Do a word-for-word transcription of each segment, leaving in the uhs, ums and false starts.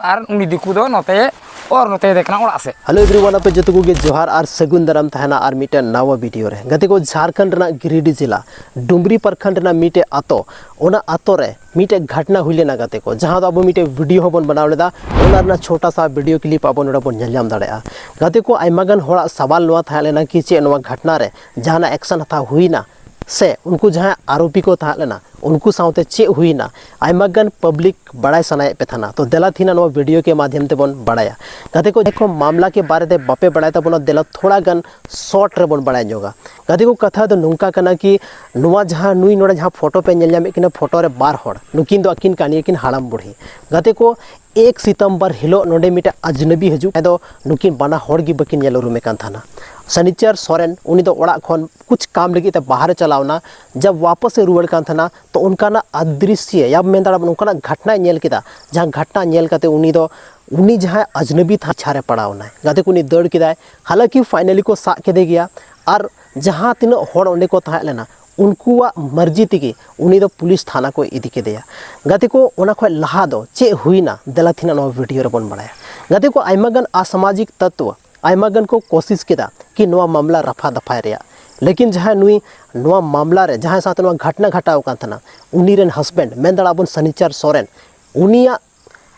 ᱟᱨ ᱩᱱᱤ ᱫᱤᱠᱩ ᱫᱚ ᱱᱚᱛᱮ ᱚᱨ ᱱᱚᱛᱮ ᱫᱮᱡ ᱠᱟᱱᱟ ᱚᱲᱟᱜ ᱥᱮᱫ᱾ Hello everyone, ᱟᱯᱮ ᱡᱚᱛᱚ ᱠᱚᱜᱮ ᱡᱚᱦᱟᱨ ᱟᱨ ᱥᱟᱹᱜᱩᱱ ᱫᱟᱨᱟᱢ ᱛᱟᱦᱮᱱᱟ ᱟᱨ ᱢᱤᱫᱴᱮᱱ ᱱᱟᱣᱟ ᱵᱷᱤᱰᱤᱭᱳ ᱨᱮ᱾ ᱜᱟᱛᱮ ᱠᱚ, ᱡᱷᱟᱲᱠᱷᱚᱸᱰ ᱨᱮᱱᱟᱜ ᱜᱤᱨᱤᱰᱤ ᱡᱮᱞᱟ ᱰᱩᱢᱨᱤ ᱯᱨᱚᱠᱷᱚᱸᱰ ᱨᱮᱱᱟᱜ ᱢᱤᱫᱴᱮᱡ ᱟᱛᱳ, ᱚᱱᱟ ᱟᱛᱳ ᱨᱮ ᱢᱤᱫᱴᱮᱡ ᱜᱷᱟᱴᱱᱟ ᱦᱩᱭ ᱞᱮᱱᱟ ᱜᱟᱛᱮ ᱠᱚ, ᱡᱟᱦᱟᱸ ᱫᱚ ᱟᱵᱚ ᱢᱤᱫᱴᱮᱡ ᱵᱷᱤᱰᱤᱭᱳ ᱦᱚᱸᱵᱚᱱ ᱵᱮᱱᱟᱣ ᱞᱮᱫᱟ᱾ ᱚᱱᱟ ᱨᱮᱱᱟᱜ ᱪᱷᱳᱴᱟ ᱥᱟ ᱵᱷᱤᱰᱤᱭᱳ ᱠᱞᱤᱯ ᱟᱵᱚ ᱱᱚᱰᱮ ᱵᱚᱱ ᱧᱮᱞ ᱧᱟᱢ ᱫᱟᱲᱮᱭᱟᱜᱼᱟ᱾ ᱜᱟᱛᱮ ᱠᱚ, ᱟᱭᱢᱟ ᱜᱟᱱ ᱦᱚᱲᱟᱜ ᱥᱟᱣᱟᱞ ᱱᱚᱣᱟ ᱛᱟᱦᱮᱸ ᱞᱮᱱᱟ ᱠᱤ ᱪᱮᱫ ᱱᱚᱣᱟ ᱜᱷᱟᱴᱱᱟ ᱨᱮ ᱡᱟᱦᱟᱱᱟᱜ ᱮᱠᱥᱮᱱ ᱦᱟᱛᱟᱣ ᱦᱩᱭᱱᱟ ᱥᱮ ᱩᱱᱠᱩ ᱡᱟᱦᱟᱸᱭ ᱟᱨᱳᱯᱤ ᱠᱚ ᱛᱟᱦᱮᱸ ᱞᱮᱱᱟ ᱩᱱᱠᱩ ᱥᱟᱶᱛᱮ ᱪᱮᱫ ᱦᱩᱭᱱᱟ, ᱟᱭᱢᱟ ᱜᱟᱱ ᱯᱟᱵᱽᱞᱤᱠ ᱵᱟᱲᱟᱭ ᱥᱟᱱᱟᱭᱮᱫ ᱯᱮ ᱛᱟᱦᱮᱱᱟ᱾ ᱛᱚ ᱫᱮᱞᱟ ᱛᱮᱦᱮᱧ ᱱᱚᱣᱟ ᱵᱷᱤᱰᱤᱭᱳ ᱠᱮ ᱢᱟᱫᱷᱭᱚᱢ ᱛᱮᱵᱚᱱ ᱵᱟᱲᱟᱭᱟ᱾ ᱜᱟᱛᱮ ᱠᱚ, ᱡᱟᱦᱟᱸ ᱠᱚ ᱢᱟᱢᱞᱟ ᱠᱮ ᱵᱟᱨᱮ ᱛᱮ ᱵᱟᱯᱮ ᱵᱟᱲᱟᱭ ᱛᱟᱵᱚᱱᱟ, ᱫᱮᱞᱟ ᱛᱷᱚᱲᱟ ᱜᱟᱱ ᱥᱚᱨᱴ ᱨᱮᱵᱚᱱ ᱵᱟᱲᱟᱭ ᱧᱚᱜᱟ᱾ ᱜᱟᱛᱮ ᱠᱚ, ᱠᱟᱛᱷᱟ ᱫᱚ ᱱᱚᱝᱠᱟ ᱠᱟᱱᱟ ᱠᱤ ᱱᱚᱣᱟ ᱡᱟᱦᱟᱸ ᱱᱩᱭ ᱱᱚᱰᱮ ᱡᱟᱦᱟᱸ ᱯᱷᱳᱴᱳ ᱯᱮ ᱧᱮᱞ ᱧᱟᱢᱮᱫ ᱠᱤᱱᱟ, ᱯᱷᱳᱴᱳ ᱨᱮ ᱵᱟᱨ ᱦᱚᱲ, ᱱᱩᱠᱤᱱ ᱫᱚ ᱟᱹᱠᱤᱱ ᱠᱟᱱ ᱜᱮᱭᱟ ᱠᱤᱱ ᱦᱟᱲᱟᱢ ᱵᱩᱲᱦᱤ᱾ ᱜᱟᱛᱮ ᱠᱚ, ᱮᱠ ᱥᱤᱛᱚᱢᱵᱚᱨ ᱦᱤᱞᱳᱜ ᱱᱚᱰᱮ ᱢᱤᱫᱴᱮᱱ ᱟᱡᱽᱱᱚᱵᱤ ᱦᱤᱡᱩᱜ, ᱟᱫᱚ ᱱᱩᱠᱤᱱ ᱵᱟᱱᱟ ᱦᱚᱲ ᱜᱮ ᱵᱟᱹᱠᱤᱱ ᱧᱮᱞ ᱩᱨᱩᱢᱮ ᱠᱟᱱ ᱛᱟᱦᱮᱱᱟ᱾ ᱥᱟᱱᱤᱪᱟᱨ ᱥᱚᱨᱮᱱ, ᱩᱱᱤ ᱫᱚ ᱚᱲᱟᱜ ᱠᱷᱚᱱ ᱠᱩᱪ ᱠᱟᱢ ᱞᱟᱹᱜᱤᱫ ᱛᱮ ᱵᱟᱦᱨᱮ ᱪᱟᱞᱟᱣ ᱮᱱᱟ᱾ ᱡᱟᱵ ᱣᱟᱯᱚᱥ ᱮ ᱨᱩᱣᱟᱹᱲ ᱠᱟᱱ ᱛᱟᱦᱮᱱᱟ, ᱛᱚ ᱚᱱᱠᱟᱱᱟᱜ ᱟᱫᱨᱤᱥᱭᱚ ᱭᱟ ᱢᱮᱱ ᱫᱟᱲᱮᱭᱟᱜᱼᱟ ᱵᱚᱱ, ᱚᱱᱠᱟᱱᱟᱜ ᱜᱷᱟᱴᱱᱟᱭ ᱧᱮᱞ ᱠᱮᱫᱟ, ᱡᱟᱦᱟᱸ ᱜᱷᱟᱴᱱᱟ ᱧᱮᱞ ᱠᱟᱛᱮ ᱩᱱᱤ ᱫᱚ, ᱩᱱᱤ ᱡᱟᱦᱟᱸᱭ ᱟᱡᱽᱱᱚᱵᱤ ᱛᱟᱦᱮᱸ ᱪᱷᱟᱨᱮ ᱯᱟᱲᱟᱣ ᱮᱱᱟᱭ᱾ ᱜᱟᱛᱮ ᱠᱚ, ᱩᱱᱤ ᱫᱟᱹᱲ ᱠᱮᱫᱟᱭ᱾ ᱦᱟᱞᱟᱸᱠᱤ ᱯᱷᱟᱭᱱᱟᱞᱤ ᱠᱚ ᱥᱟᱵ ᱠᱮᱫᱮ ᱜᱮᱭᱟ᱾ ᱟᱨ ᱡᱟᱦᱟᱸ ᱛᱤᱱᱟᱹᱜ ᱦᱚᱲ ᱚᱸᱰᱮ ᱠᱚ ᱛᱟᱦᱮᱸ ᱞᱮᱱᱟ, ᱩᱱᱠᱩᱣᱟᱜ ᱢᱟᱨᱡᱤ ᱛᱮᱜᱮ ᱩᱱᱤ ᱫᱚ ᱯᱩᱞᱤᱥ ᱛᱷᱟᱱᱟ ᱠᱚ ᱤᱫᱤ ᱠᱮᱫᱮᱭᱟ᱾ ᱜᱟᱛᱮ ᱠᱚ, ᱚᱱᱟ ᱠᱷᱚᱱ ᱞᱟᱦᱟ ᱫᱚ ᱪᱮᱫ ᱦᱩᱭᱱᱟ, ᱫᱮᱞᱟ ᱛᱮᱦᱮᱧ ᱱᱚᱣᱟ ᱵᱷᱤᱰᱤᱭᱳ ᱨᱮᱵᱚᱱ ᱵᱟᱲᱟᱭᱟ᱾ ᱜᱟᱛᱮ ᱠᱚ, ᱟᱭᱢᱟ ᱜᱟᱱ ᱟᱥᱟᱢᱟᱡᱤᱠ ᱛᱚᱛᱛᱣᱚ, ᱟᱭᱢᱟ ᱜᱟᱱ ᱠᱚ ᱠᱳᱥᱤᱥ ᱠᱮᱫᱟ ᱠᱤ ᱱᱚᱣᱟ ᱢᱟᱢᱞᱟ ᱨᱟᱯᱷᱟ ᱫᱟᱯᱷᱟᱭ ᱨᱮᱭᱟᱜ, ᱞᱮᱠᱤᱱ ᱡᱟᱦᱟᱸᱭ ᱱᱩᱭ ᱱᱚᱣᱟ ᱢᱟᱢᱞᱟ ᱨᱮ ᱡᱟᱦᱟᱸᱭ ᱥᱟᱶᱛᱮ ᱱᱚᱣᱟ ᱜᱷᱟᱴᱱᱟ ᱜᱷᱟᱴᱟᱣ ᱟᱠᱟᱱ ᱛᱟᱦᱮᱱᱟ, ᱩᱱᱤ ᱨᱮᱱ ᱦᱟᱥᱵᱮᱱᱰ, ᱢᱮᱱ ᱫᱟᱲᱮᱭᱟᱜᱼᱟ ᱵᱚᱱ ᱥᱟᱱᱤᱪᱟᱨ ᱥᱚᱨᱮᱱ, ᱩᱱᱤᱭᱟᱜ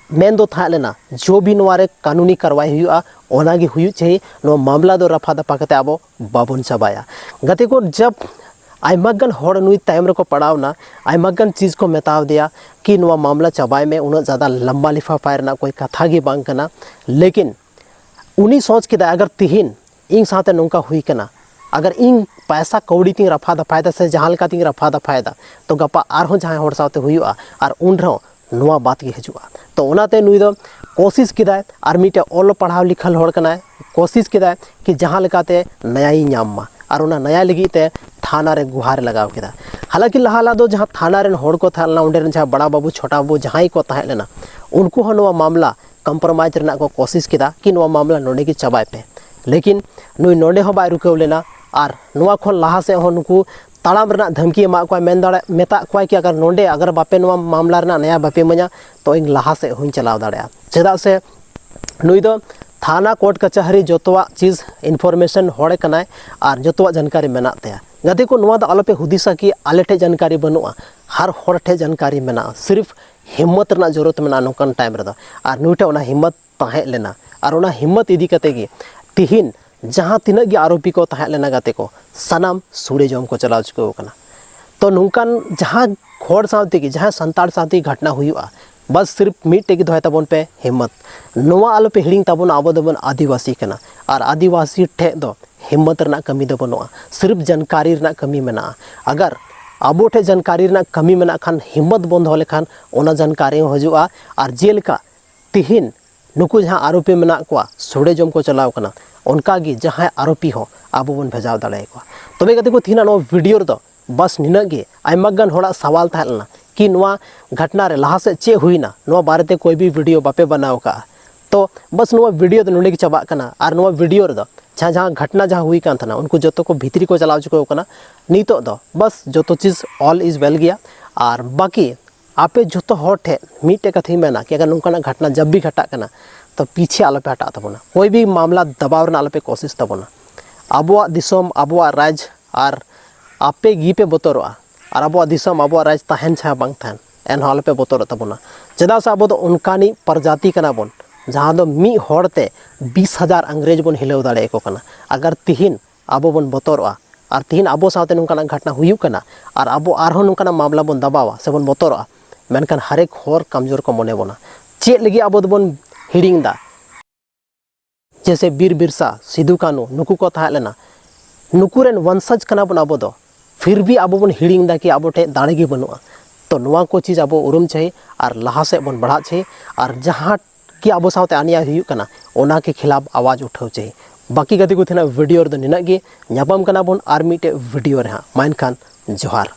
ᱢᱮᱱ ᱫᱚ ᱛᱟᱦᱮᱸ ᱞᱮᱱᱟ, ᱡᱚ ᱵᱷᱤ ᱱᱚᱣᱟ ᱨᱮ ᱠᱟᱹᱱᱩᱱᱤ ᱠᱟᱨᱣᱟᱭ ᱦᱩᱭᱩᱜᱼᱟ, ᱚᱱᱟ ᱜᱮ ᱦᱩᱭᱩᱜ ᱪᱟᱹᱦᱤ᱾ ᱱᱚᱣᱟ ᱢᱟᱢᱞᱟ ᱫᱚ ᱨᱟᱯᱷᱟ ᱫᱟᱯᱷᱟ ᱠᱟᱛᱮ ᱟᱵᱚ ᱵᱟᱵᱚᱱ ᱪᱟᱵᱟᱭᱟ᱾ ᱜᱟᱛᱮ ᱠᱚ, ᱡᱟᱵ ᱟᱭᱢᱟ ᱜᱟᱱ ᱦᱚᱲ ᱱᱩᱭ ᱛᱟᱭᱚᱢ ᱨᱮᱠᱚ ᱯᱟᱲᱟᱣ ᱮᱱᱟ, ᱟᱭᱢᱟ ᱜᱟᱱ ᱪᱤᱡᱽ ᱠᱚ ᱢᱮᱛᱟᱣ ᱫᱮᱭᱟ ᱠᱤ ᱱᱚᱣᱟ ᱢᱟᱢᱞᱟ ᱪᱟᱵᱟᱭ ᱢᱮ, ᱩᱱᱟᱹᱜ ᱡᱟᱫᱟ ᱞᱟᱢᱵᱟ ᱞᱤᱯᱷᱟᱯᱷᱟᱭ ᱨᱮᱱᱟᱜ ᱠᱳᱭ ᱠᱟᱛᱷᱟ ᱜᱮ ᱵᱟᱝ ᱠᱟᱱᱟ᱾ ᱞᱮᱠᱤᱱ ᱩᱱᱤ ᱥᱚᱪ ᱠᱮᱫᱟᱭ, ᱟᱜᱟᱨ ᱛᱤᱦᱤᱧ ᱤᱧ ᱥᱟᱶᱛᱮ ᱱᱚᱝᱠᱟ ᱦᱩᱭ ᱠᱟᱱᱟ, ᱟᱜᱟᱨ ᱤᱧ ᱯᱟᱭᱥᱟ ᱠᱟᱹᱣᱰᱤ ᱛᱤᱧ ᱨᱟᱯᱷᱟ ᱫᱟᱯᱷᱟᱭᱮᱫᱟ ᱥᱮ ᱡᱟᱦᱟᱸ ᱞᱮᱠᱟ ᱛᱤᱧ ᱨᱟᱯᱷᱟ ᱫᱟᱯᱷᱟᱭᱮᱫᱟ, ᱛᱚ ᱜᱟᱯᱟ ᱟᱨᱦᱚᱸ ᱡᱟᱦᱟᱸᱭ ᱦᱚᱲ ᱥᱟᱶᱛᱮ ᱦᱩᱭᱩᱜᱼᱟ ᱟᱨ ᱩᱱ ᱨᱮᱦᱚᱸ ᱱᱚᱣᱟ ᱵᱟᱛ ᱜᱮ ᱦᱤᱡᱩᱜᱼᱟ᱾ ᱛᱚ ᱚᱱᱟᱛᱮ ᱱᱩᱭ ᱫᱚ ᱠᱳᱥᱤᱥ ᱠᱮᱫᱟᱭ, ᱟᱨ ᱢᱤᱫᱴᱮᱱ ᱚᱞ ᱯᱟᱲᱦᱟᱣ ᱞᱮᱠᱷᱟᱱ ᱦᱚᱲ ᱠᱟᱱᱟᱭ, ᱠᱳᱥᱤᱥ ᱠᱮᱫᱟᱭ ᱠᱤ ᱡᱟᱦᱟᱸ ᱞᱮᱠᱟᱛᱮ ᱱᱟᱭᱟᱭ ᱧᱟᱢ ᱢᱟ, ᱟᱨ ᱚᱱᱟ ᱱᱟᱭᱟ ᱞᱟᱹᱜᱤᱫ ᱛᱮ ᱛᱷᱟᱱᱟ ᱨᱮ ᱜᱩᱦᱟᱨ ᱞᱟᱜᱟᱣ ᱠᱮᱫᱟ᱾ ᱦᱟᱞᱟᱸᱠᱤ ᱞᱟᱦᱟ ᱞᱟᱦᱟ ᱫᱚ ᱡᱟᱦᱟᱸ ᱛᱷᱟᱱᱟ ᱨᱮᱱ ᱦᱚᱲ ᱠᱚ ᱛᱟᱦᱮᱸ ᱞᱮᱱᱟ, ᱚᱸᱰᱮ ᱨᱮᱱ ᱡᱟᱦᱟᱸ ᱵᱟᱲᱟ ᱵᱟᱹᱵᱩ, ᱪᱷᱳᱴᱟ ᱵᱟᱹᱵᱩ ᱡᱟᱦᱟᱸᱭ ᱠᱚ ᱛᱟᱦᱮᱸ ᱞᱮᱱᱟ, ᱩᱱᱠᱩ ᱦᱚᱸ ᱱᱚᱣᱟ ᱢᱟᱢᱞᱟ ᱠᱚᱢᱯᱨᱳᱢᱟᱭᱤᱡᱽ ᱨᱮᱱᱟᱜ ᱠᱚ ᱠᱳᱥᱤᱥ ᱠᱮᱫᱟ ᱠᱤ ᱱᱚᱣᱟ ᱢᱟᱢᱞᱟ ᱱᱚᱰᱮ ᱜᱮ ᱪᱟᱵᱟᱭ ᱯᱮ᱾ ᱞᱮᱠᱤᱱ ᱱᱩᱭ ᱱᱚᱰᱮ ᱦᱚᱸ ᱵᱟᱭ ᱨᱩᱠᱟᱹᱣ ᱞᱮᱱᱟ, ᱟᱨ ᱱᱚᱣᱟ ᱠᱷᱚᱱ ᱞᱟᱦᱟ ᱥᱮᱫ ᱦᱚᱸ ᱱᱩᱠᱩ ᱛᱟᱲᱟᱢ ᱨᱮᱱᱟᱜ ᱫᱷᱟᱢᱠᱤ ᱮᱢᱟᱜ ᱠᱚᱣᱟᱭ, ᱢᱮᱱ ᱫᱟᱲᱮ-, ᱢᱮᱛᱟᱜ ᱠᱚᱣᱟᱭ ᱠᱤ ᱟᱜᱟᱨ ᱱᱚᱰᱮ ᱟᱜᱟᱨ ᱵᱟᱯᱮ ᱱᱚᱣᱟ ᱢᱟᱢᱞᱟ ᱨᱮᱱᱟᱜ ᱱᱮᱭᱟ ᱵᱟᱯᱮ ᱤᱢᱟᱹᱧᱟ, ᱛᱚ ᱤᱧ ᱞᱟᱦᱟ ᱥᱮᱫ ᱦᱚᱸᱧ ᱪᱟᱞᱟᱣ ᱫᱟᱲᱮᱭᱟᱜᱼᱟ᱾ ᱪᱮᱫᱟᱜ ᱥᱮ ᱱᱩᱭ ᱫᱚ ᱛᱷᱟᱱᱟ, ᱠᱳᱨᱴ ᱠᱟᱪᱷᱟᱦᱟᱨᱤ ᱡᱚᱛᱚᱣᱟᱜ ᱪᱤᱡᱽ ᱤᱱᱯᱷᱚᱨᱢᱮᱥᱚᱱ ᱦᱚᱲᱮ ᱠᱟᱱᱟᱭ ᱟᱨ ᱡᱚᱛᱚᱣᱟᱜ ᱡᱟᱱᱠᱟᱨᱤ ᱢᱮᱱᱟᱜ ᱛᱟᱭᱟ᱾ ᱜᱟᱛᱮ ᱠᱚ, ᱱᱚᱣᱟ ᱫᱚ ᱟᱞᱚᱯᱮ ᱦᱩᱫᱤᱥᱟ ᱠᱤ ᱟᱞᱮ ᱴᱷᱮᱡ ᱡᱟᱱᱠᱟᱨᱤ ᱵᱟᱹᱱᱩᱜᱼᱟ, ᱦᱟᱨ ᱦᱚᱲ ᱴᱷᱮᱡ ᱡᱟᱱᱠᱟᱨᱤ ᱢᱮᱱᱟᱜᱼᱟ᱾ ᱥᱤᱨᱤᱯ ᱦᱤᱢᱢᱚᱛ ᱨᱮᱱᱟᱜ ᱡᱚᱨᱩᱨᱚᱛ ᱢᱮᱱᱟᱜᱼᱟ ᱱᱚᱝᱠᱟᱱ ᱴᱟᱭᱤᱢ ᱨᱮᱫᱚ, ᱟᱨ ᱱᱩᱭ ᱴᱷᱮᱡ ᱚᱱᱟ ᱦᱤᱢᱢᱚᱛ ᱛᱟᱦᱮᱸ ᱞᱮᱱᱟ᱾ ᱟᱨ ᱚᱱᱟ ᱦᱤᱢᱢᱚᱛ ᱤᱫᱤ ᱠᱟᱛᱮ ᱜᱮ ᱛᱤᱦᱤᱧ ᱡᱟᱦᱟᱸ ᱛᱤᱱᱟᱹᱜ ᱜᱮ ᱟᱨᱳᱯᱤ ᱠᱚ ᱛᱟᱦᱮᱸ ᱞᱮᱱᱟ ᱜᱟᱛᱮ ᱠᱚ, ᱥᱟᱱᱟᱢ ᱥᱩᱲᱮ ᱡᱚᱢ ᱠᱚ ᱪᱟᱞᱟᱣ ᱪᱩᱠᱟᱹᱣ ᱠᱟᱱᱟ᱾ ᱛᱚ ᱱᱚᱝᱠᱟᱱ ᱡᱟᱦᱟᱸ ᱦᱚᱲ ᱥᱟᱶᱛᱮ ᱜᱮ, ᱡᱟᱦᱟᱸ ᱥᱟᱱᱛᱟᱲ ᱥᱟᱶᱛᱮ ᱜᱷᱚᱴᱱᱟ ᱦᱩᱭᱩᱜᱼᱟ, ᱵᱟᱥ ᱥᱤᱨᱯ ᱢᱤᱫᱴᱮᱡ ᱜᱮ ᱫᱚᱦᱚᱭ ᱛᱟᱵᱚᱱ ᱯᱮ, ᱦᱤᱢᱢᱚᱛ᱾ ᱱᱚᱣᱟ ᱟᱞᱚᱯᱮ ᱦᱤᱲᱤᱧ ᱛᱟᱵᱚᱱᱟ, ᱟᱵᱚ ᱫᱚᱵᱚᱱ ᱟᱹᱫᱤᱵᱟᱹᱥᱤ ᱠᱟᱱᱟ᱾ ᱟᱨ ᱟᱹᱫᱤᱵᱟᱹᱥᱤ ᱴᱷᱮᱡ ᱫᱚ ᱦᱤᱢᱢᱚᱛ ᱨᱮᱱᱟᱜ ᱠᱟᱹᱢᱤ ᱫᱚ ᱵᱟᱹᱱᱩᱜᱼᱟ, ᱥᱤᱨᱯ ᱡᱟᱱᱠᱟᱨᱤ ᱨᱮᱱᱟᱜ ᱠᱟᱹᱢᱤ ᱢᱮᱱᱟᱜᱼᱟ᱾ ᱟᱜᱟᱨ ᱟᱵᱚ ᱴᱷᱮᱡ ᱡᱟᱱᱠᱟᱨᱤ ᱨᱮᱱᱟᱜ ᱠᱟᱹᱢᱤ ᱢᱮᱱᱟᱜ ᱠᱷᱟᱱ, ᱦᱤᱢᱢᱚᱛ ᱵᱚᱱ ᱫᱚᱦᱚ ᱞᱮᱠᱷᱟᱱ, ᱚᱱᱟ ᱡᱟᱱᱠᱟᱨᱤ ᱦᱚᱸ ᱦᱤᱡᱩᱜᱼᱟ᱾ ᱟᱨ ᱡᱮᱞᱮᱠᱟ ᱛᱤᱦᱤᱧ ᱱᱩᱠᱩ ᱡᱟᱦᱟᱸ ᱟᱨᱳᱯᱤ ᱢᱮᱱᱟᱜ ᱠᱚᱣᱟ, ᱥᱚᱲᱮ ᱡᱚᱢ ᱠᱚ ᱪᱟᱞᱟᱣ ᱠᱟᱱᱟ, ᱚᱱᱠᱟᱜᱮ ᱡᱟᱦᱟᱸᱭ ᱟᱨᱳᱯᱤ ᱦᱚᱸ ᱟᱵᱚ ᱵᱚᱱ ᱵᱷᱮᱡᱟᱣ ᱫᱟᱲᱮᱭᱟᱠᱚᱣᱟ᱾ ᱛᱚᱵᱮ ᱜᱟᱛᱮ ᱠᱚ, ᱛᱤᱦᱤᱧᱟᱜ ᱱᱚᱣᱟ ᱵᱷᱤᱰᱤᱭᱳ ᱨᱮᱫᱚ ᱵᱟᱥ ᱱᱤᱱᱟᱹᱜ ᱜᱮ᱾ ᱟᱭᱢᱟ ᱜᱟᱱ ᱦᱚᱲᱟᱜ ᱥᱟᱣᱟᱞ ᱛᱟᱦᱮᱸ ᱞᱮᱱᱟ ᱠᱤ ᱱᱚᱣᱟ ᱜᱷᱚᱴᱱᱟ ᱨᱮ ᱞᱟᱦᱟ ᱥᱮᱫ ᱪᱮᱫ ᱦᱩᱭᱱᱟ, ᱱᱚᱣᱟ ᱵᱟᱨᱮᱛᱮ ᱠᱚᱭ ᱵᱤ ᱵᱷᱤᱰᱤᱭᱳ ᱵᱟᱯᱮ ᱵᱮᱱᱟᱣ ᱠᱟᱜᱼᱟ᱾ ᱛᱚ ᱵᱟᱥ ᱱᱚᱣᱟ ᱵᱷᱤᱰᱤᱭᱳ ᱫᱚ ᱱᱚᱸᱰᱮ ᱜᱮ ᱪᱟᱵᱟᱜ ᱠᱟᱱᱟ᱾ ᱟᱨ ᱱᱚᱣᱟ ᱵᱷᱤᱰᱤᱭᱳ ᱨᱮᱫᱚ ᱡᱟᱦᱟᱸ ᱡᱟᱦᱟᱸ ᱜᱷᱚᱴᱱᱟ ᱡᱟᱦᱟᱸ ᱦᱩᱭ ᱠᱟᱱ ᱛᱟᱦᱮᱱᱟ, ᱩᱱᱠᱩ ᱡᱚᱛᱚ ᱠᱚ ᱵᱷᱤᱛᱨᱤ ᱠᱚ ᱪᱟᱞᱟᱣ ᱪᱩᱠᱟᱹᱣ ᱠᱟᱱᱟ᱾ ᱱᱤᱛᱚᱜ ᱫᱚ ᱵᱟᱥ ᱡᱚᱛᱚ ᱪᱤᱡᱽ all is well ᱜᱮᱭᱟ᱾ ᱟᱨ ᱵᱟᱠᱤ ᱟᱯᱮ ᱡᱚᱛᱚ ᱦᱚᱲ ᱴᱷᱮᱱ ᱢᱤᱫᱴᱮᱡ ᱠᱟᱛᱷᱟᱧ ᱢᱮᱱᱟ ᱠᱤ ᱟᱜᱟᱨ ᱱᱚᱝᱠᱟᱱᱟᱜ ᱜᱷᱚᱴᱱᱟ ᱡᱟᱵ ᱵᱷᱤ ᱜᱷᱟᱴᱟᱜ ᱠᱟᱱᱟ, ᱛᱚ ᱯᱤᱪᱷᱮ ᱟᱞᱚᱯᱮ ᱦᱟᱴᱟᱜ ᱛᱟᱵᱚᱱᱟ, ᱠᱚᱭ ᱵᱷᱤ ᱢᱟᱢᱞᱟ ᱫᱟᱵᱟᱣ ᱨᱮᱱᱟᱜ ᱟᱞᱚᱯᱮ ᱠᱳᱥᱤᱥ ᱛᱟᱵᱚᱱᱟ᱾ ᱟᱵᱚᱣᱟᱜ ᱫᱤᱥᱚᱢ, ᱟᱵᱚᱣᱟᱜ ᱨᱟᱡᱽ, ᱟᱨ ᱟᱯᱮ ᱜᱮᱯᱮ ᱵᱚᱛᱚᱨᱚᱜᱼᱟ᱾ ᱟᱨ ᱟᱵᱚᱣᱟᱜ ᱫᱤᱥᱚᱢ, ᱟᱵᱚᱣᱟᱜ ᱨᱟᱡᱽ ᱛᱟᱦᱮᱱ ᱪᱟᱦᱮ ᱵᱟᱝ ᱛᱟᱦᱮᱱ, ᱮᱱᱦᱚᱸ ᱟᱞᱚᱯᱮ ᱵᱚᱛᱚᱨᱚᱜ ᱛᱟᱵᱚᱱᱟ᱾ ᱪᱮᱫᱟᱜ ᱥᱮ ᱟᱵᱚ ᱫᱚ ᱚᱱᱠᱟᱱᱤᱡ ᱯᱨᱚᱡᱟᱛᱤ ᱠᱟᱱᱟ ᱵᱚᱱ, ᱡᱟᱦᱟᱸ ᱫᱚ ᱢᱤᱫ ᱦᱚᱲ ᱛᱮ ᱵᱤᱥ ᱦᱟᱡᱟᱨ ᱤᱝᱨᱮᱡᱽ ᱵᱚᱱ ᱦᱤᱞᱟᱹᱣ ᱫᱟᱲᱮᱭᱟᱠᱚ ᱠᱟᱱᱟ᱾ ᱟᱜᱟᱨ ᱛᱤᱦᱤᱧ ᱟᱵᱚ ᱵᱚᱱ ᱵᱚᱛᱚᱨᱚᱜᱼᱟ ᱟᱨ ᱛᱤᱦᱤᱧ ᱟᱵᱚ ᱥᱟᱶᱛᱮ ᱱᱚᱝᱠᱟᱱᱟᱜ ᱜᱷᱚᱴᱱᱟ ᱦᱩᱭᱩᱜ ᱠᱟᱱᱟ ᱟᱨ ᱟᱵᱚ ᱟᱨᱦᱚᱸ ᱱᱚᱝᱠᱟᱱᱟᱜ ᱢᱟᱢᱞᱟ ᱵᱚᱱ ᱫᱟᱵᱟᱣᱟ ᱥᱮᱵᱚᱱ ᱵᱚᱛᱚᱨᱚᱜᱼᱟ, ᱢᱮᱱᱠᱷᱟᱱ ᱦᱟᱨᱮᱠ ᱦᱚᱲ ᱠᱟᱢᱡᱳᱨ ᱠᱚ ᱢᱚᱱᱮ ᱵᱚᱱᱟ᱾ ᱪᱮᱫ ᱞᱟᱹᱜᱤᱫ ᱟᱵᱚ ᱫᱚᱵᱚᱱ ᱦᱤᱲᱤᱧ ᱮᱫᱟ? ᱡᱮᱭᱥᱮ ᱵᱤᱨ ᱵᱤᱨᱥᱟ, ᱥᱤᱫᱩ ᱠᱟᱹᱱᱩ, ᱱᱩᱠᱩ ᱠᱚ ᱛᱟᱦᱮᱸ ᱞᱮᱱᱟ, ᱱᱩᱠᱩ ᱨᱮᱱ ᱵᱚᱝᱥᱚᱡᱽ ᱠᱟᱱᱟ ᱵᱚᱱ ᱟᱵᱚ ᱫᱚ, ᱯᱷᱤᱨ ᱵᱷᱤ ᱟᱵᱚ ᱵᱚᱱ ᱦᱤᱲᱤᱧ ᱮᱫᱟ ᱠᱤ ᱟᱵᱚ ᱴᱷᱮᱱ ᱫᱟᱲᱮ ᱜᱮ ᱵᱟᱹᱱᱩᱜᱼᱟ᱾ ᱛᱚ ᱱᱚᱣᱟ ᱠᱚ ᱪᱤᱡᱽ ᱟᱵᱚ ᱩᱨᱩᱢ ᱪᱟᱹᱦᱤ ᱟᱨ ᱞᱟᱦᱟ ᱥᱮᱫ ᱵᱚᱱ ᱵᱟᱲᱦᱟᱜ ᱪᱟᱹᱦᱤ᱾ ᱟᱨ ᱡᱟᱦᱟᱸ ᱠᱤ ᱟᱵᱚ ᱥᱟᱶᱛᱮ ᱟᱱᱭᱟᱭ ᱦᱩᱭᱩᱜ ᱠᱟᱱᱟ, ᱚᱱᱟ ᱠᱮ ᱠᱷᱤᱞᱟᱯ ᱟᱣᱟᱡᱽ ᱩᱴᱷᱟᱹᱣ ᱪᱟᱹᱦᱤ᱾ ᱵᱟᱹᱠᱤ ᱜᱟᱛᱮ ᱠᱚ, ᱛᱮᱦᱮᱧᱟᱜ ᱵᱷᱤᱰᱤᱭᱳ ᱨᱮᱫᱚ ᱱᱤᱱᱟᱹᱜ ᱜᱮ᱾ ᱧᱟᱯᱟᱢ ᱠᱟᱱᱟ ᱵᱚᱱ ᱟᱨ ᱢᱤᱫᱴᱮᱡ ᱵᱷᱤᱰᱤᱭᱳ ᱨᱮ ᱦᱟᱸᱜ᱾ ᱢᱟ ᱮᱱᱠᱷᱟᱱ ᱡᱚᱦᱟᱨ᱾